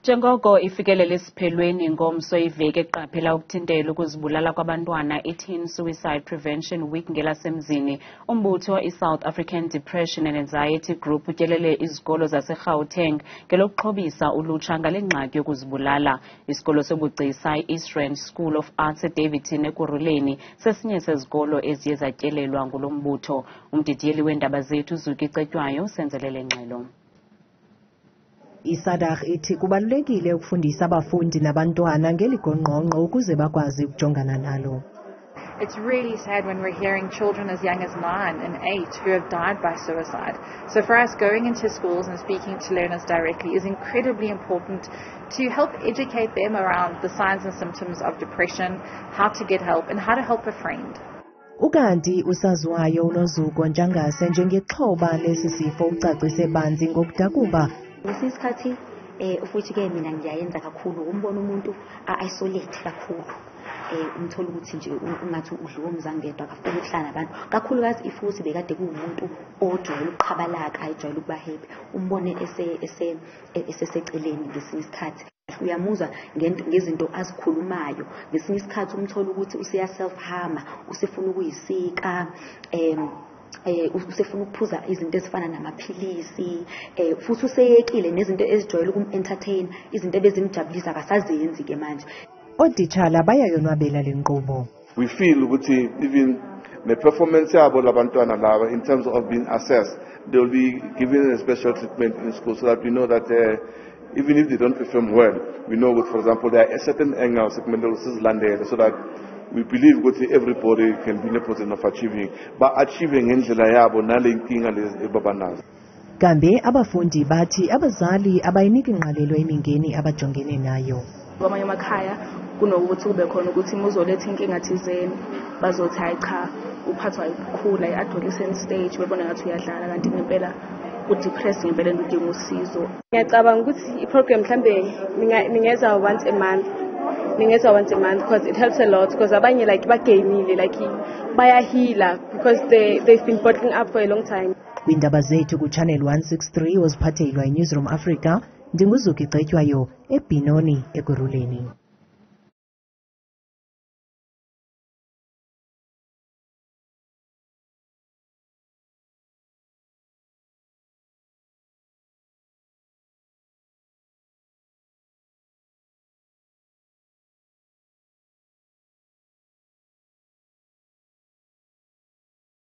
Njengoko ifikelele esiphelweni ngomso iveki eqaphela ukuthintela ukuzibulala kwabantwana, i-Teen Suicide Prevention Week ngelasemzini, umbutho i-South African Depression and Anxiety Group utyelele izikolo zaseGauteng ngelokuxhobisa ulutsha ngale ngxaki yokuzibulala. Isikolo sobugcisa i-East Rand School of Arts eDaveyton Ekurhuleni sesinye sezikolo eziye zatyelelwa ngulo mbutho. Umdidiyeli weendaba zethu Zuki Cetywayo senzelele ngxelo. ISADAG ithi kubalulekile ukufundisa abafundi nabantwana ngeli gongqongqo ukuze bakwazi ukujongana nalo. It's really sad when we're hearing children as young as 9 and 8 who have died by suicide. So for us, going into schools and speaking to learners directly is incredibly important to help educate them around the signs and symptoms of depression, how to get help, and how to help a friend. Ukanti usaziwayo uNozuko Ntshangase njengexhoba lesi sifo ucacise banzi ngokudakumba. Ngesinye isikhathi futhi-ke mina ngiyayenza kakhulu umbona umuntu a-isolate kakhulu, umthola ukuthi nje ungathi udliwe umzangedwa, akafuni ukuhlala nabantu, kakhulukazi if ukuthi bekade kuwumuntu ojwayele ukuqhabalaka, ejwayele ukuba happy, umbone eseseceleni. Ngesinye isikhathi uyamuzwa ngezinto azikhulumayo. Ngesinye isikhathi umthola ukuthi useya self harm, usefuna ukuyisika, usefuna ukuphuza izinto ezifana namaphilisi, futhi useyekile nezinto ezijwayele ukum-entertain, izinto ebezimjabulisa akasazenzi ke manje. Ootitshala bayayonwabela le nkqubo. We feel ukuthi even the performance yabo labantwana laba in terms of being assessed, they will be given a special treatment in school so that we know that even if they don't perform well, we know that, for example, there are certain angles ekumele sizilandele so that we believe ukuthi everybody can be in a position of achieving, ba achieve ngendlela yabo nale nkinga lezi ebabanazo. Kambe abafundi bathi abazali abayiniki ngqalelo imingeni abajongene nayo. Kwamanye amakhaya kunokuthi kube khona ukuthi uma uzoletha inkinga thizeni, bazothi, "Hayi cha, uphathwa ukukhula, i-adolescent stage," bebona ngathi uyadlala, kanti ngempela u-depressed ngempela and udinga usizo. Ngiyacabanga ukuthi i-program mhlambe ningeza once a month, ningeza once a month, because it helps a lot, because abanye like bagainile, like bayahila, because they've been bottling up for a long time. Kwiindaba zethu kuChannel 163 oziphathelwa iNewsroom Africa, ndinguZuki Cetywayo eBenoni, Ekurhuleni.